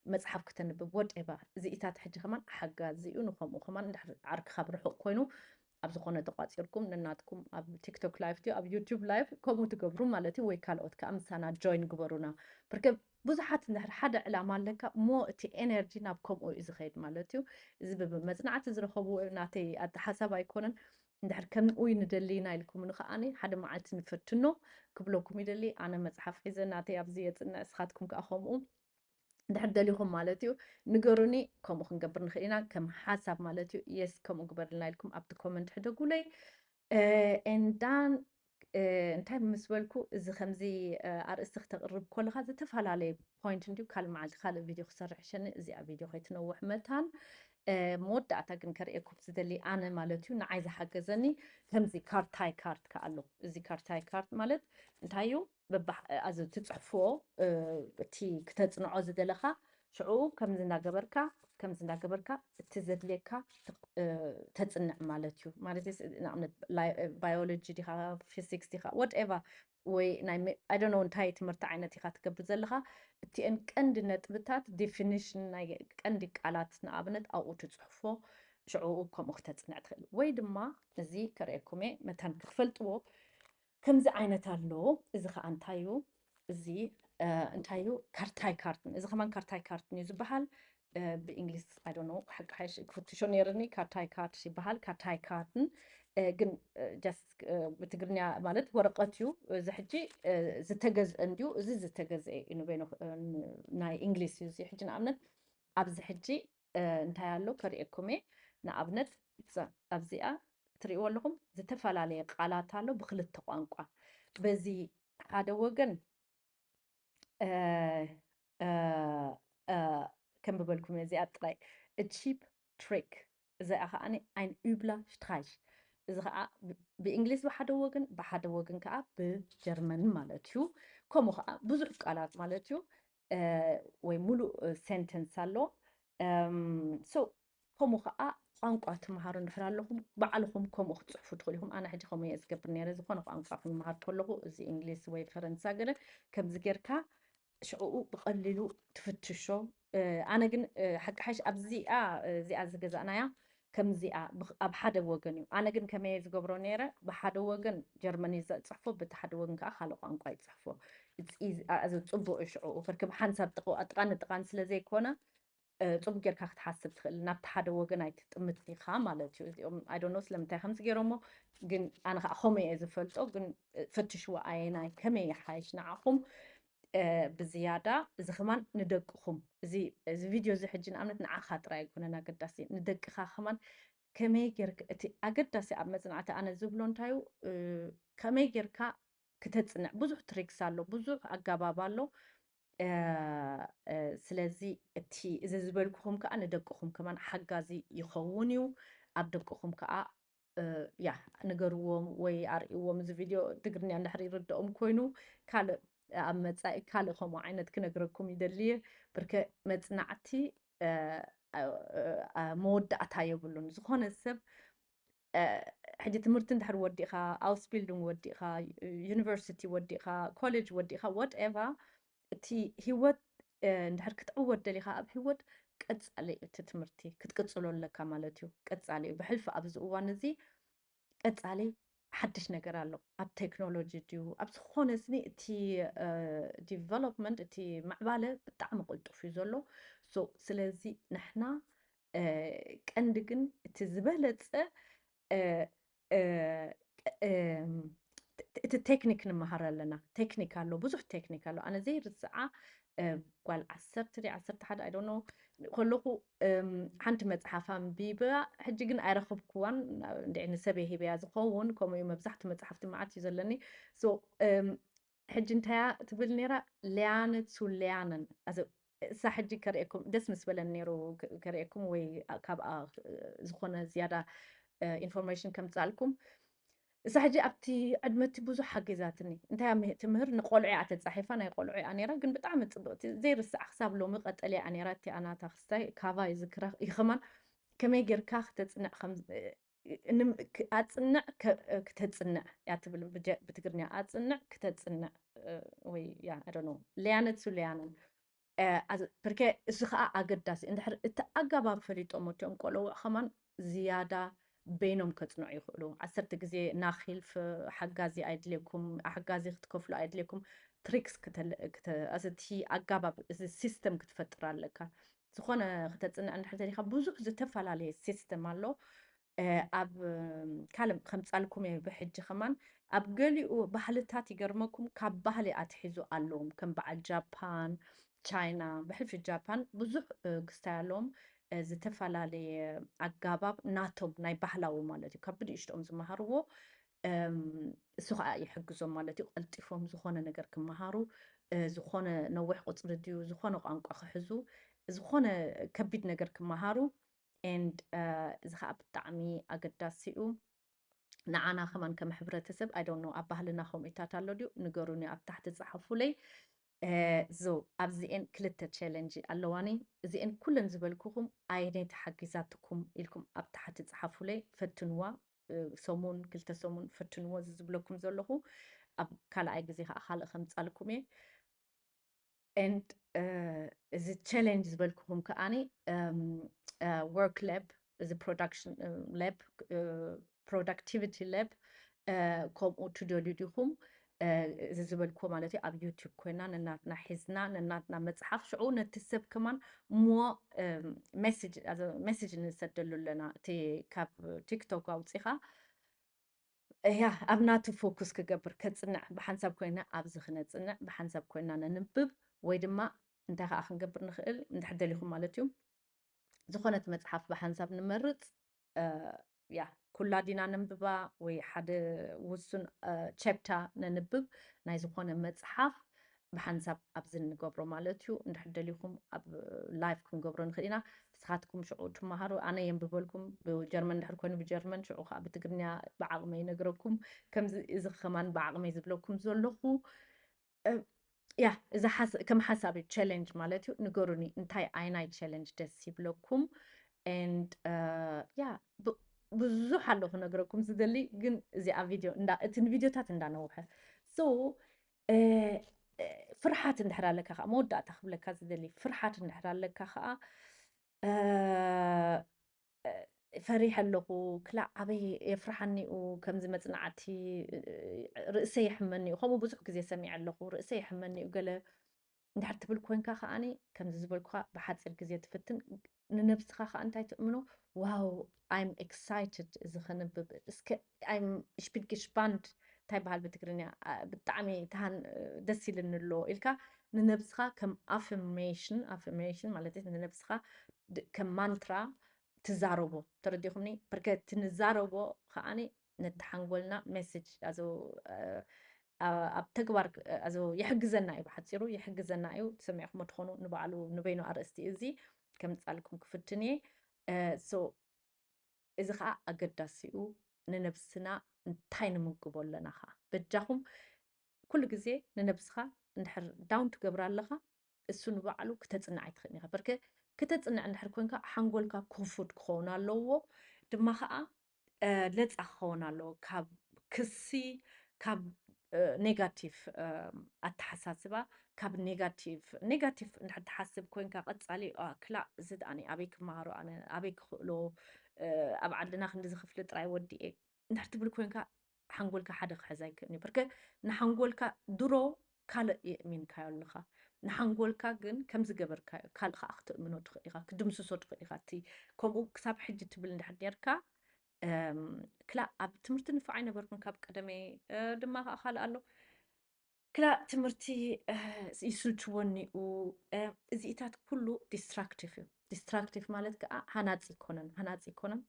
መጽሓፍ ክተንብብ ወደባ። እዚኢታት ሕጂ ከማን ሓጋዚ እዩ። ንኸምኡ ከማን እንድሕር ዓርክኻ ብርሑቕ ኮይኑ ኣብ ዝኾነ ተቋፂርኩም ነናትኩም ኣብ ቲክቶክ ላይፍ ድዩ ኣብ ዩቲዩብ ላይፍ ከምኡ ትገብሩ ማለት እዩ። ወይ ካልኦት ከዓ ምሳና ጆይን ግበሩና። ብርከ ብዙሓት እንድሕር ሓደ ዕላማ ኣለካ እሞ እቲ ኤነርጂ ናብ ከምኡ እዩ ዝኸይድ ማለት እዩ። እዚ ብመፅናዕቲ ዝረኸቡ ናተይ ኣተሓሳብ ኣይኮነን። እንድሕር ከምኡ እዩ ንደሊ ኢና ኢልኩም ንኸዓኒ ሓደ መዓልቲ ንፈትኖ ክብለኩም ይደሊ። ኣነ መፅሓፍ ሒዘ ናተይ ኣብዚ የፅንዕ፣ እስኻትኩም ከዓ ከምኡ እንድሕር ደሊኹም ማለት እዩ ንገሩኒ። ከምኡ ክንገብር ንኽእል ኢና ከም ሓሳብ ማለት እዩ። የስ ከምኡ ግበርልና ኢልኩም ኣብቲ ኮመንት ሕደጉለይ። ኤንዳን እንታይ ምስ በልኩ፣ እዚ ከምዚ ኣርእስቲ ክተቕርብ ከለኻ ዝተፈላለየ ፖይንት እንድዩ ካልእ መዓልቲ ካልእ ቪድዮ ክሰርሕ ሸኒ እዚኣ ቪድዮ ከይትነውሕ መታን። መወዳእታ ግን ከርእየኩም ዝደሊ ኣነ ማለት እዩ ንዓይ ዝሓገዘኒ ከምዚ ካርታይ ካርት ከኣሎ። እዚ ካርታይ ካርት ማለት እንታይ እዩ? በባሕ-፣ ኣዚ ትጽሕፍዎ፣ እ፣ እቲ ክተጽንዖ ዝደለኻ፣ ሽዑ ከምዚ እናገበርካ፣ ከምዚ እናገበርካ እቲ ዘድልየካ ት-፣ እ፣ ተጽንዕ ማለት እዩ። ማለት ስ-፣ ንኣብነት ላይ-፣ እ፣ ባዮሎጂ ዲኻ፣ ፊዚክስ ዲኻ፣ ወትኤቨር፣ ወይ ናይ ሜ-፣ I don't know እንታይ ትምህርቲ ዓይነት ኢኻ ትገብር ዘለኻ፣ እቲአን ቀንዲ ነጥብታት፣ ዴፊኒሽን ናይ ቀንዲ ቃላት ንኣብነት ኣብኡ ትጽሕፎ፣ ሽዑ ከምኡ ክተጽንዕ ትኽእል። ወይ ድማ እዚ ከርእየኩም እየ፣ መታን ክትፈልጥዎ፣ ከምዚ ዓይነት ኣሎ። እዚ ኸዓ እንታይ እዩ? እዚ፣ እ፣ እንታይ እዩ? ካርታይ ካርትን። እዚ ከማን ካርታይ ካርትን እዩ ዝበሃል። እ፣ ብእንግሊዝ፣ I don't know፣ ሓቂ ሓይሽ ክፍትሾ ነይርኒ። ካርታይ ካርት ይበሃል። ካርታይ ካርትን፣ እ፣ ግን፣ እ፣ ጀስት፣ እ፣ ብትግርኛ ማለት ወረቐት እዩ። እዚ ሕጂ፣ እ፣ ዝተገዝአ እንድዩ። እዚ ዝተገዝአ እዩ ንበይኑ፣ እ፣ ን-፣ ናይ እንግሊዝ እዩ። እዚ ሕጂ ንኣብነት ኣብዚ ሕጂ፣ እ፣ እንታይ ኣሎ ከርእየኩም እየ። ንኣብነት፣ እዛ፣ ኣብዚኣ ትርእይዎ ኣለኹም፣ ዝተፈላለየ ቃላት ኣሎ ብክልተ ቋንቋ። በዚ ሓደ ወገን፣ እ፣ እ፣ እ፣ ከም በልኩም እየ፣ እዚኣ ጥራይ፣ a cheap trick፣ እዚኣ ከዓኒ ein übler Streich። እዚ ከዓ ብ-፣ ብእንግሊዝ ብሓደ ወገን፣ ብሓደ ወገን ከዓ ብጀርመን ማለት እዩ። ከምኡ ከዓ ብዙሕ ቃላት ማለት እዩ፣ እ፣ ወይ ሙሉእ፣ እ፣ ሴንተንስ ኣሎ። እም፣ ሶ፣ ከምኡ ከዓ ቋንቋ ትመሃሩ እንድሕር ኣለኹም፣ ባዕልኹም ከምኡ ክትጽሕፉ ትኽእሉ ኢኹም። ኣነ ሕጂ ከምኡ እየ ዝገብር ነይረ። ዝኾነ ቋንቋ ክመሃር ከለኹ፣ እዚ እንግሊዝ ወይ ፈረንሳ ገለ፣ ከምዚ ጌርካ ሽዕኡ ብቐሊሉ ትፍትሾ። እ፣ ኣነ ግን፣ እ፣ ሓቂ ሓይሽ ኣብዚኣ፣ እ፣ እዚኣ ዝገዛእናያ ከምዚኣ ብኽ-፣ ኣብ ሓደ ወገን እዩ። ኣነ ግን ከመይ እየ ዝገብሮ ነይረ? ብሓደ ወገን ጀርመን እዩ ዘጽሕፎ፣ በቲ ሓደ ወገን ከዓ ካልእ ቋንቋ ይጽሕፎ። እዚ፣ እዚ፣ ኣ-፣ እዚ ጽቡቕ እዩ። ሽዕኡ ከርክብ ሓንሳብ ጥቕ-፣ ጥቓን ንጥቓን ስለ ዘይኮነ፣ እ፣ ጽቡቕ ጌርካ ክትሓስብ ትኽእል። ናብቲ ሓደ ወገን ኣይትጥምት ኢኻ ማለት እዩ። እዚኦም፣ I don't know ስለምንታይ ከምዚ ገይሮሞ፣ ግን ኣነ ከዓ ከምኡ እየ ዝፈልጦ። ግን፣ እ፣ ፈትሽዎ ኣየናይ ከመይ ይሓይሽ ንዓኹም። እ፣ ብዝያዳ እዚ ከማን ንደቅኹም፣ እዚ፣ እዚ ቪድዮ እዚ ሕጂ ንኣብነት ንዓኻ ጥራይ ኣይኮነን ኣገዳሲ፣ ንደቅኻ ከማን ከመይ ጌርክ፣ እቲ ኣገዳሲ ኣብ መጽናዕቲ ኣነ ዝብሎ እንታይ እዩ፣ እ፣ ከመይ ጌርካ ክተጽንዕ፣ ብዙሕ ትሪክስ ኣሎ፣ ብዙሕ ኣገባብ ኣሎ። እ፣ እ፣ ስለዚ እቲ፣ እዚ ዝበልኩኹም ከኣ ንደቅኹም ከማን ሓጋዚ ይኸውን እዩ። ኣብ ደቅኹም ከኣ፣ እ፣ ያ፣ ንገርዎም ወይ ኣርእይዎም። እዚ ቪድዮ ትግርኛ እንድሕር ይርድኦም ኮይኑ፣ ካልእ፣ ኣብ መጻኢ ካልእ ከምኡ ዓይነት ክነግረኩም ይደሊ እየ። ብርከ መጽናዕቲ፣ እ፣ እ፣ እ፣ መወዳእታ የብሉን። ዝኾነ ሰብ፣ እ፣ ሕጂ ትምህርቲ እንድሕር ወዲእኻ፣ ኣውስቢልዱንግ ወዲእኻ፣ ዩኒቨርሲቲ ወዲእኻ፣ ኮሌጅ ወዲእኻ፣ ዋትኤቨር፣ እቲ ህይወት፣ እ፣ እንድሕር ክትዕወት ደሊኻ ኣብ ህይወት፣ ቀጻሊ እቲ ትምህርቲ ክትቅጽሎ ኣለካ ማለት እዩ። ቀጻሊ እዩ። ብሕልፊ ኣብዚ እዋን እዚ ቀጻሊ ሓድሽ ነገር ኣሎ። ኣብ ቴክኖሎጂ ድዩ፣ ኣብ ዝኾነ ስኒ እቲ፣ እ፣ ዲቨሎፕመንት፣ እቲ ምዕባለ ብጣዕሚ ቅልጡፍ እዩ ዘሎ። ሶ፣ ስለዚ ንሕና፣ እ፣ ቀንዲ ግን እቲ ዝበለጸ፣ እ፣ እ፣ እ፣ እቲ ቴክኒክ ንምሃር ኣለና። ቴክኒክ ኣሎ፣ ብዙሕ ቴክኒክ ኣሎ። ኣነ ዘይርስዓ፣ እ፣ ጓል ዓሰርተ ድያ ዓሰርተ ሓደ፣ I don't know፣ ከለኹ፣ እም፣ ሓንቲ መጽሓፍ ኣንቢባ፣ ሕጂ ግን ኣይረኸብኩዋን። እንድዒ ንሰበይ ሂበያ ዝኸውን፣ ከምኡ እዩ፣ መብዛሕትኡ መጽሓፍቲ መዓት እዩ ዘለኒ። ሶ፣ እም፣ ሕጂ እንታያ ትብል ነይራ? ሊያነ ቱ ሊያነን። ኣዘ-፣ እሳ ሕጂ ከርእየኩም፣ ደስ ምስ በለኒ ነይሩ ከ-፣ ከርእየኩም ወይ ካብኣ፣ እ፣ ዝኾነ ዝያዳ፣ እ፣ ኢንፎርሜሽን ከምጽኣልኩም። እሳ ሕጂ ኣብቲ ዕድመ እቲ ብዙሕ ሓጊዛትኒ። እንታይ እያ ምህ-፣ ትምህር? ንቆልዑ እያ ተጻሒፋ፣ ናይ ቆልዑ እያ ነይራ፣ ግን ብጣዕሚ ጽብቕቲ፣ ዘይርስዓ ክሳብ ሎሚ ቀጠልያ እያ ነይራ። እቲኣ ናታ ክስታይ ካቫ ይዝክራ። ይኸማን ከመይ ጌርካ ክተጽንዕ ከም፣ እ፣ እንም-፣ ክ-፣ ኣጽንዕ ከ-፣ እ፣ ክተጽንዕ እያ ትብል ብጀ-፣ ብትግርኛ። ኣጽንዕ ክተጽንዕ፣ እ፣ ወይ ያ፣ I don't know። ሊያነ ቱ ሊያነን። እ፣ ኣዝ-፣ ብርከ እዚ ኸኣ ኣገዳሲ። እንድሕር እቲ ኣገባብ ፈሊጦም እቲኦም ቆልዑ ከማን ዝያዳ በይኖም ከጽንዑ ይኽእሉ። ዓሰርተ ግዜ ናኺልፍ ሓጋዚ ኣይድልየኩም፣ ሓጋዚ ክትከፍሉ ኣይድልየኩም። ትሪክስ እቲ ኣጋባብ፣ እዚ ሲስተም ክትፈጥር ኣለካ። ዝኾነ ክተጽንዕ እንድሕር ተሊኻ ብዙሕ ዝተፈላለየ ሲስተም ኣሎ። ኣብ ካልእ ከምጻልኩም እየ ብሕጂ ከማን ኣብ ገሊኡ ባህልታት ይገርመኩም ካብ ባህሊ ኣትሒዙ ኣለዎም ከም በዓል ጃፓን፣ ቻይና፣ ብሕልፊ ጃፓን ብዙሕ ክስታይ ኣለዎም። ዝተፈላለየ ኣጋባብ ናቶም ናይ ባህላዊ ማለት እዩ ካብ ብንእሽትኦም ዝመሃርዎ እሱ ከዓ ይሕግዞም ማለት እዩ። ቀልጢፎም ዝኾነ ነገር ክመሃሩ፣ ዝኾነ ነዊሕ ቁፅሪ ድዩ፣ ዝኾነ ቋንቋ ክሕዙ፣ ዝኾነ ከቢድ ነገር ክመሃሩ። And እዚ ከዓ ብጣዕሚ ኣገዳሲ እዩ። ንዓና ከማን ከም ሕብረተሰብ፣ I don't know፣ ኣብ ባህልና ከምኡታት ኣሎ ድዩ? ንገሩኒ፣ ኣብ ታሕቲ ጸሓፉለይ። ዞ ኣብዚኤን ክልተ ቻለንጅ ኣለዋኒ። እዚኤን ኩለን ዝበልኩኹም ኣየነይቲ ሓጊዛትኩም ኢልኩም ኣብ ታሕቲ ጸሓፉለይ፣ ፈትንዋ። ሰሙን ክልተ ሰሙን ፈትንዎ፣ እዚ ዝብለኩም ዘለኹ። ኣብ ካልኣይ ግዜ ከዓ ካልእ ከምጻልኩም እየ። And እዚ ቻለንጅ ዝበልኩኹም ከዓኒ ወርክ ላብ፣ እዚ ፕሮዳክሽን ላብ፣ ፕሮዳክቲቪቲ ላብ ከምኡ ትደልዩ ዲኹም? እዚ ዝበልኩዎ ማለት እዩ ኣብ ዩቲዩብ ኮይና ነናትና ሒዝና ነናትና መፅሓፍ ሽዑ ነቲ ሰብ ከማን ሞ ሜሴጅ ንሰደሉ ኣለና። እቲ ካብ ቲክቶክ ኣውፂኻ እያ ኣብ ናቱ ፎኩስ ክገብር ከፅንዕ፣ ብሓንሳብ ኮይና ኣብዚ ክነፅንዕ፣ ብሓንሳብ ኮይና ነንብብ። ወይ ድማ እንታይ ከዓ ክንገብር ንኽእል እንድሕር ደሊኹም ማለት እዩ፣ ዝኾነት መፅሓፍ ብሓንሳብ ንመርፅ። ያ ኩላ ዲና ነንብባ ወይ ሓደ ውሱን ቸፕታ ነንብብ ናይ ዝኾነ መፅሓፍ ብሓንሳብ ኣብዚ ንገብሮ ማለት እዩ። እንድሕር ደሊኹም ኣብ ላይቭ ክንገብሮ ንኽእል ኢና። ንስኻትኩም ሽዑ ትመሃሩ፣ ኣነ የንብበልኩም። ብጀርመን እንድሕር ኮይኑ ብጀርመን፣ ሽዑ ከዓ ብትግርኛ ብዓቕመይ ይነግረኩም። ከምዚ እዚ ከማን ብዓቕመይ ዝብለኩም ዘለኹ። ያ እዚ ከም ሓሳብ እዩ፣ ቻለንጅ ማለት እዩ። ንገሩኒ እንታይ ኣይናይ ቻለንጅ ደስ ይብለኩም? And ያ ብዙሕ ኣሎ ክነግረኩም ዝደሊ፣ ግን እዚኣ ቪድዮ እቲ ንቪድዮታት እንዳነውሐ so ፍርሓት እንድሕር ኣለካ ከዓ፣ መወዳእታ ክብለካ ዝደሊ፣ ፍርሓት እንድሕር ኣለካ ከዓ ፈሪሐ ኣለኹ፣ ክላእ ኣበይ የፍርሓኒኡ፣ ከምዚ መጽናዕቲ ርእሰይ የሕመኒኡ፣ ከምኡ ብዙሕ ግዜ ሰሚዐ ኣለኹ፣ ርእሰይ የሕመኒኡ ገለ እንድሕር ትብል ኮንካ ከዓኒ፣ ከምዚ ዝበልኩኻ ብሓጺር ግዜ ትፍትን፣ ንነብስኻ ከኣ እንታይ ትእምኖ፣ ዋው፣ I'm excited እዚ ከንብብ፣ እስከ I'm፣ ich bin gespannt እንታይ በሃል ብትግርኛ፣ ብጣዕሚ ተሃን ደስ ኢልኒ ኣሎ ኢልካ ንነብስኻ ከም ኣፍርሜሽን፣ ኣፍርሜሽን ማለት ንነብስኻ ከም ማንትራ ትዛረቦ። ተረዲኹምኒ? በርከ እቲ ንዛረቦ ከዓኒ ነቲ ሓንጎልና ሜሴጅ ኣብ ተግባር ይሕግዘና እዩ። ብሓፂሩ ይሕግዘና እዩ። ትሰሚዕኩሞ ትኾኑ፣ ንባዕሉ ንበይኑ ኣርእስቲ እዚ ከምፃልኩም ክፍትን እየ። So እዚ ከዓ ኣገዳሲ እዩ። ንነብስና እንታይ ንምግቦ ኣለና ከዓ በጃኹም ኩሉ ግዜ ንነብስኻ እንድሕር ዳውን ትገብራ ኣለኻ፣ እሱ ንባዕሉ ክተጽንዕ ኣይትኽእልን ኢኻ። በርከ ክተጽንዕ እንድሕር ኮንካ ሓንጎልካ ክፉት ክኸውን ኣለዎ። ድማ ኸዓ ነጻ ክኸውን ኣለዎ ካብ ክሲ፣ ካብ ኔጋቲቭ ኣተሓሳስባ፣ ካብ ኔጋቲቭ፣ ኔጋቲቭ እንድሕር ትሓስብ ኮንካ ቀጻሊ ክላእ እዚ ደኣኒ ኣበይ ክመሃሮ ኣነ፣ ኣበይ ክኽእሎ፣ ኣብ ዓድና ክንድዚ ክፍሊ ጥራይ ወዲኤ እንድሕር ትብል ኮንካ ሓንጎልካ ሓደ ክሕዝ ኣይክእልን እዩ። በርከ ንሓንጎልካ ድሮ ካልእ የእሚንካዮ ኣለኻ። ንሓንጎልካ ግን ከም ዝገበርካዮ ካልእ ከዓ ክተእምኖ ትኽእል ኢኻ፣ ክድምስሶ ትኽእል ኢኻ። እቲ ከምኡ ክሳብ ሕጂ ትብል እንድሕር ኔርካ ክላእ ኣብ ትምህርቲ ንፉዕ ኣይነበርኩን ካብ ቀደመይ። ድማ ከዓ ካልእ ኣሎ፣ ክላእ ትምህርቲ ይስልችወኒኡ። እዚኢታት ኩሉ ዲስትራክቲቭ እዩ። ዲስትራክቲቭ ማለት ከዓ ሃናፂ ይኮነን፣ ሃናፂ ይኮነን።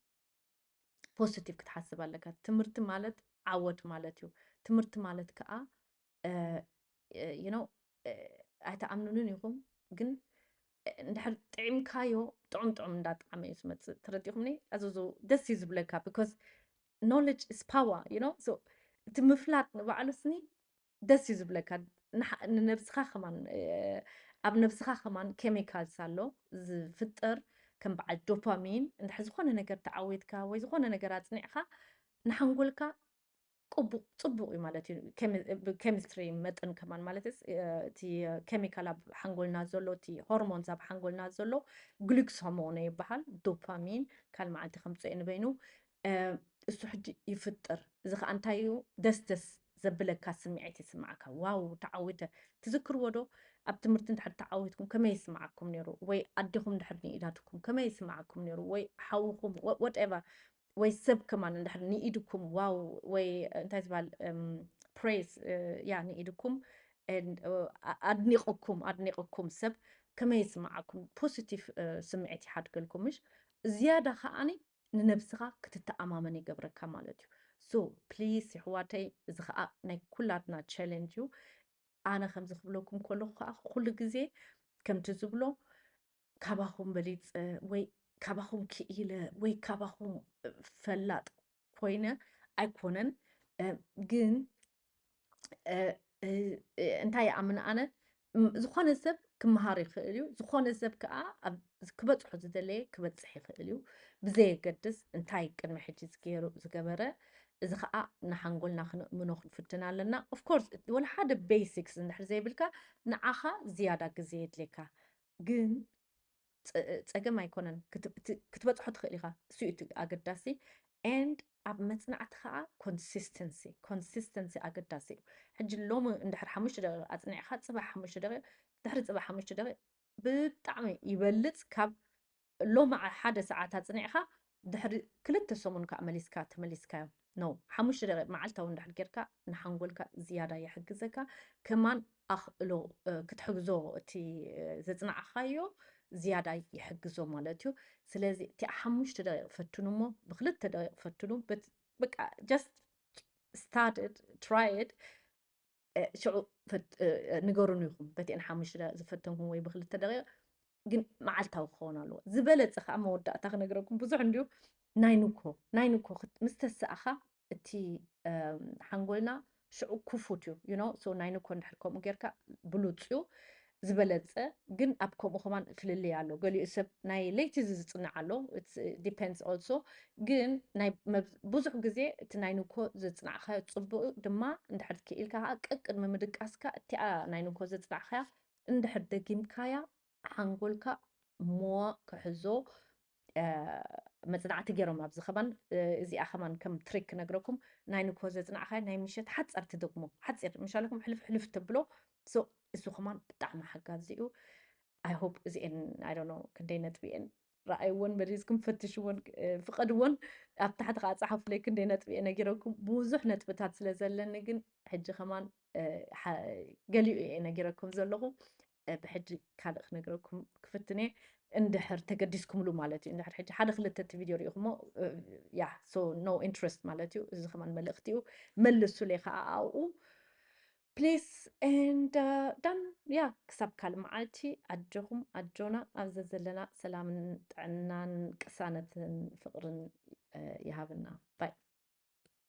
ፖዚቲቭ ክትሓስብ ኣለካ። ትምህርቲ ማለት ዓወት ማለት እዩ። ትምህርቲ ማለት ከዓ you know ኣይትኣምኑንን ኢኹም፣ ግን እንድሕር ጥዒምካዮ ጥዑም ጥዑም እንዳጣዕመ እዩ ዝመፅእ። ተረዲኹምኒ? ኣዝዙ ደስ እዩ ዝብለካ because knowledge is power you know። እቲ ምፍላጥ ንባዕሉ ስኒ ደስ እዩ ዝብለካ። ንነብስኻ ከማን ኣብ ነብስኻ ከማን ኬሚካልስ ኣሎ ዝፍጠር ከም በዓል ዶፓሚን። እንድሕር ዝኾነ ነገር ተዓዊትካ ወይ ዝኾነ ነገር ኣፅኒዕካ ንሓንጎልካ ቅቡቕ ፅቡቕ እዩ ማለት እዩ። ብኬሚስትሪ መጠን ከማን ማለት እቲ ኬሚካል ኣብ ሓንጎልና ዘሎ፣ እቲ ሆርሞንስ ኣብ ሓንጎልና ዘሎ ግሉክስ ሆርሞን ይበሃል። ዶፓሚን ካል መዓልቲ ከምፅኦ ንበይኑ እሱ ሕጂ ይፍጥር። እዚ ከዓ እንታይ እዩ? ደስ ደስ ዘብለካ ስምዒት ይስማዓካ። ዋው፣ ተዓዊተ። ትዝክርዎ ዶ? ኣብ ትምህርቲ እንድሕር ተዓዊትኩም ከመይ ይስማዓኩም ነይሩ? ወይ ኣዴኹም እንድሕር ንኢዳትኩም ከመይ ይስማዓኩም ነይሩ? ወይ ሓውኹም፣ whatever፣ ወይ ሰብ ከማን እንድሕር ንኢድኩም፣ ዋው፣ ወይ እንታይ ዝበሃል፣ ፕሬዝ፣ ያ፣ ንኢድኩም ኣድኒቕኩም ኣድኒቕኩም ሰብ ከመይ ይስማዓኩም? ፖዚቲቭ ስምዒት ይሓድገልኩም። ምሽ ዝያዳ ከዓኒ ንነብስኻ ክትተኣማመን ይገብረካ ማለት እዩ። ሶ ፕሊስ ይሕዋተይ፣ እዚ ከዓ ናይ ኩላትና ቻለንጅ እዩ። ኣነ ከምዚ ክብለኩም ከለኹ ከዓ ኩሉ ግዜ ከምቲ ዝብሎ ካባኹም በሊፀ ወይ ካባኹም ክኢለ ወይ ካባኹም ፈላጥ ኮይነ ኣይኮነን። ግን እንታይ ይኣምን ኣነ፣ ዝኾነ ሰብ ክመሃር ይኽእል እዩ። ዝኾነ ሰብ ከዓ ክበፅሖ ዝደለየ ክበፅሕ ይኽእል እዩ። ብዘየገድስ እንታይ ቅድሚ ሕጂ ዝገበረ፣ እዚ ከዓ ንሓንጎልና ክነእምኖ ክንፍትን ኣለና። ኦፍኮርስ ወላ ሓደ ቤሲክስ እንድሕር ዘይብልካ ንዓኻ ዝያዳ ግዜ የድልየካ። ግን ፀገም ኣይኮነን፣ ክትበፅሖ ትኽእል ኢኻ። እሱ እዩ ኣገዳሲ። ኤንድ ኣብ መፅናዕቲ ከዓ ኮንሲስተንሲ ኮንሲስተንሲ ኣገዳሲ እዩ። ሕጂ ሎሚ እንድሕር ሓሙሽተ ደቂቕ ኣፅኒዕካ ፅባሕ ሓሙሽተ ደቂቕ ድሕሪ ፅባሕ ሓሙሽተ ደቂቕ ብጣዕሚ ይበልፅ ካብ ሎሚ ሓደ ሰዓት ኣፅኒዕካ ድሕሪ ክልተ ሰሙን ከዓ መሊስካ ተመሊስካዮ። ኖ፣ ሓሙሽተ ደቂቕ መዓልታዊ እንድሕር ጌርካ ንሓንጎልካ ዝያዳ ይሕግዘካ። ከማን ኣኽእሎ ክትሕግዞ እቲ ዘፅናዕኻዮ ዝያዳ ይሕግዞ ማለት እዩ። ስለዚ እቲ ሓሙሽተ ደቂቕ ፈትኑ እሞ ብክልተ ደቂቕ ፈትኑ። በቃ just start it, try it። ሽዑ ንገሩን ኢኹም በቲአን ሓሙሽተ ደቂቕ ዝፈተንኩም ወይ ብክልተ ደቂቕ። ግን መዓልታዊ ክኸውን ኣለዎ። ዝበለፀ ከዓ መወዳእታ ክነግረኩም ብዙሕ እንዲዩ። ናይ ንኮ ናይ ንኮ ምስ ተሰኣኻ እቲ ሓንጎልና ሽዑ ክፉት እዩ። ዩ ኖ ሶ ናይ ንኮ እንድሕር ከምኡ ጌርካ ብሉፅ እዩ ዝበለፀ። ግን ኣብ ከምኡ ከማን ፍልልይ ኣሎ። ገሊኡ ሰብ ናይ ለይቲ ዝፅናዕ ኣሎ። ዲፐንድስ ኦልሶ። ግን ብዙሕ ግዜ እቲ ናይ ንኮ ዘፅናዕካዮ ፅቡቅ ድማ እንድሕር ክኢልካ ከዓ ቀቅድሚ ምድቃስካ እቲኣ ናይ ንኮ ዘፅናዕካያ እንድሕር ደጊምካያ ሓንጎልካ ሞዋ ክሕዞ መፅናዕቲ ገይሮም ኣብዚ ከማን እዚኣ ከማን ከም ትሪክ ክነግረኩም። ናይ ንኮ ዘፅናዕካ ናይ ምሸት ሓፃር ትደግሞ ሓፂር ምሻለኩም ሕልፍ ሕልፍ ተብሎ። እሱ ከማን ብጣዕሚ ሓጋዚ እዩ። I hope እዚኤን I don't know ክንደይ ነጥቢ እየን ረኣይዎን መሪዝኩም ፈትሽዎን ፍቀድዎን ኣብ ታሕቲ ከዓ ፀሓፉለይ ክንደይ ነጥቢ እየ ነጊረኩም። ብዙሕ ነጥብታት ስለ ዘለኒ ግን ሕጂ ከማን ገሊኡ እየ ነጊረኩም ዘለኹ። ብሕጂ ካልእ ክነግረኩም ክፍትነ እንድሕር ተገዲስኩምሉ ማለት እዩ። እንድሕር ሕጂ ሓደ ክልተ እቲ ቪድዮ ሪኢኹሞ ያ so no interest ማለት እዩ። እዚ ከማን መልእኽቲ እዩ። መልሱለይ ከዓ ኣብኡ ፕሊስ። And done። ያ ክሳብ ካልእ መዓልቲ ኣጆኹም ኣጆና ኣብ ዘዘለና ሰላምን ጥዕናን ቅሳነትን ፍቅርን ይሃበና። ባይ።